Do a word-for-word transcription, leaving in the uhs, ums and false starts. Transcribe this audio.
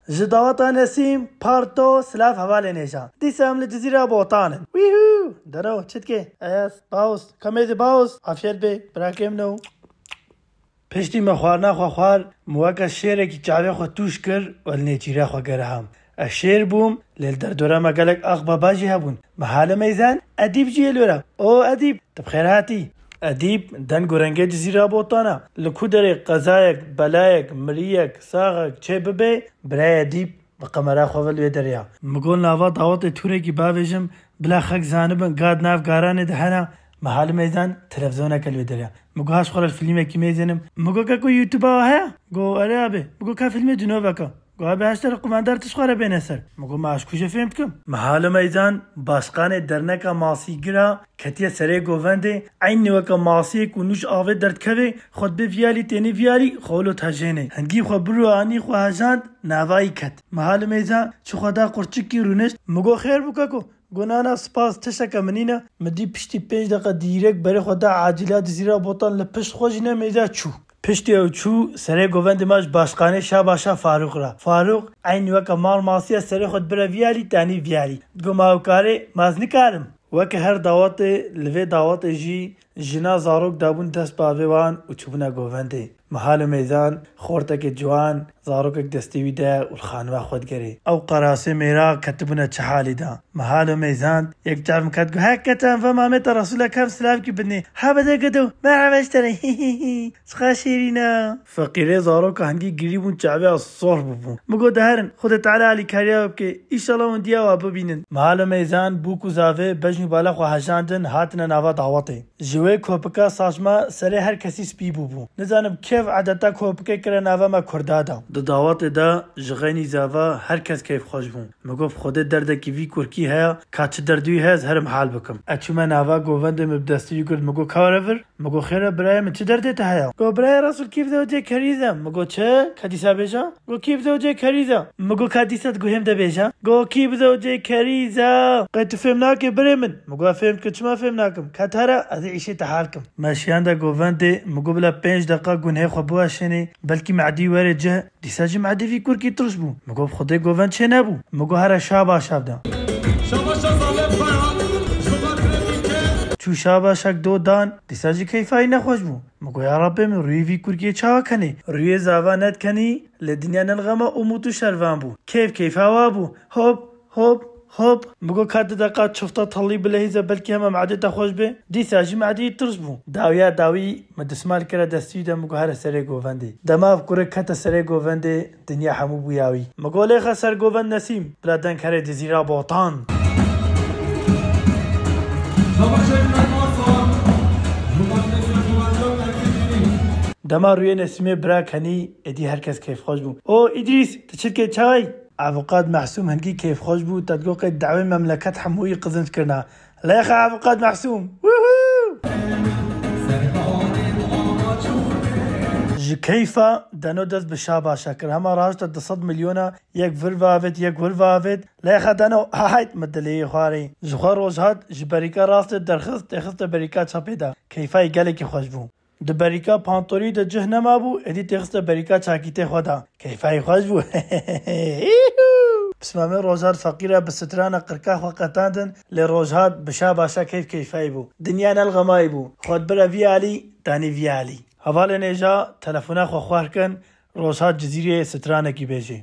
Ji daweta Nesîm, parto, silav hevalên hêja. Dîsa em li Cizîra Botan in. Wîhû! Dero, çi dike? Ez, Baus, kamêdî Baus, afiyet bê, birakê min o. Piştî me xwarina xwe xwar, min weke şêrekî çavê xwe tûş kir û li nêçîra xwe geriham. Ez şêr bûm, lê li derdora me gelek ax baba jî hebûn. Mihale meyzan, Edîb jî yê li wê re. O Edîb, tu bi xêr hatî. Edîb, deng û rengê Cizîra Botana. Li ku derê qezayek, belayek, miriyek, saxek çê bibe, birayê Edîb bi qemera xwe ve li wê derê ya. Min got nava dawetê tûrekî bavêjim, bila xelk zanibin, ga di nav garanê de hene, mihale meyzan, televîzyoneke li wê derê ya. Min got ha ji xwe re fîlmekî mêzênim. Min got keko YouTube-a heye? Got erê abi. Min got ka fîlmê cinovek e. Got abi heşt re qumandar tu ji xwe re bêne ser. Min got ma ez ku jê fêm dikim. Mihale meyzan, başqanê derneka masîgira ketiye serê govendê, eynî weke masiyê ku nû ji avê derdikeve, xwe dibê viyalî tênê viyalî, xwe wilo tejênê. Hingî xwe birû anî xwe hejand, navayî ket. Mihale meyzan, çi xwe da qurçikî rûnişt. Min got xêr bû keko. Got na na spas, tişteke min nîne. Min dî piştî pênc deqe dîrek berê xwe da acîla Cizîra Botan, li pişt xwe jî nemêza çû. Piştî ew çû, serê govendê me ji başqanê şa başa Farûq re. Farûq eynî weke mal masiya serê xwe dibire viyalî, tanî viyalî. Digo ma ew karê, ma ez nikarim. Weke her dawetê, li vê dawetê jî jina zarok dabûn dest bavê wan û çûbûne govendê. Mihal û meyzan, xortekê ciwan, zarokek destê wî de û li xanima xwe digerê. Ew qerasê mêra ketibûne çi halî de. Mihal û meyzan, yek çav min ket got, "Heke te em ve mamê te Resûlek hem silavkî bidinê. Ha bide gido, merhaba ji te re, hî hî hî. Çiqa şêrîn e." Feqîrê zaroka hingî girî bûn, çavê ya sor bûbûn. Min got, "De herin, Xwedê Teala alîkariya we bike. Îşallah windiya we bibînin." Mihal û meyzan, bûk û zavê, bejn û bala xwe hejandin, hatine nava dawetê. Ji wê kopika saçma serê her kesî spî bûbû. Nizanim kêv edeta kopikê kire nava me Kurda de. Di dawetê de ji xeynî zava her kes keyfxweş bû. Min got, "Bi Xwedê derdekî vî kurkî heye, ka çi derdî wî heye ez herim hal bikim." Ez çûme nava govendê, min bi destî wî girt, min got, "Ka were vir." Min got, "Xêr e birayê min, çi derdê te heye?" Got, "Birayê Resûl, kî bi zewcê kerîz e." Min got, "Çi? Ka dîsa bêje?" Got, "Kî bi zewcê kerîz e?" Min got, "Ka dîsa di guhê min de bêje." Got, "Kî bi zewcê kerîz e?" Qey tu fêm nakê birê min. Min got, "Fêm dikim, çima fêm nakim? Ka tu here, ez ê îşê te hal kim." Me şiyande govendê, min got, "Bila pênc deqa gunhê xwe biweşênê, belkî medî were cih." Dîsa jî medî vî kurkî tiriş bû. Min got, "Bi Xwedê govend çê nebû." Min got, "Here şaba şab de." Çû şaba şak do dan, dîsa jî keyfa wî nexweş bû. Min got, "Ya Rabbê min, rûyê vî kurkiyê çawa kenê?" Rûyê zava nedikenî, lê dinya nel xema û mût û şervan bû. Keyf keyfa wa bû. Hop, hop, hop. Min got, "Ka du deqa çifta telî bilehîze, belkî hema medê te xweş bê." Dîsa jî medî tiriş bû. Dawiya dawî min dismal kire destî de, min got, "Here serê govendê." Dema ev kurê kete serê govendê, dinya hemû bûya wî. Min got, "Lêxe ser govend Nesîm, bila deng here Cizîra Botan." Dema rûyê Nesîmê bira kenî, êdî her kes keyfxweş bû. "O Îdrîs, tu çirkê çay?" Avûqat Mehsûm hingî keyfxweş bû, te digot qey dawê memleket hemûyî qizinc kirina. Lêxe Avûqat Mehsûm. Wûhû! Ji keyfa deno dest bi şabaşa kir. Hema rahişte du sed milyona, yek vir ve avêt, yek wir ve avêt. Lêxe deno, hayt, min dilê yê xwarê. Ji xwe roj hat, ji berîka rastê derxist, têxiste berîka çepê de. Keyfa yê gelekî xweş bû. Di berîka pantolî de cih nemabû, êdî têxiste berîka çakîtê xwe de. Keyfa yê xweş bû. Pismamê Rojhat feqîre bi strana qirka xwe qetandin, lê Rojhat bi şabaşa keyf keyfayî bû. Dinya nel xemayî bû. Xwe dibire vî alî, danî vî alî. Hevalên hêja telefona xwe xwar kin, Rojhat Cizîrê stranekî bêjê.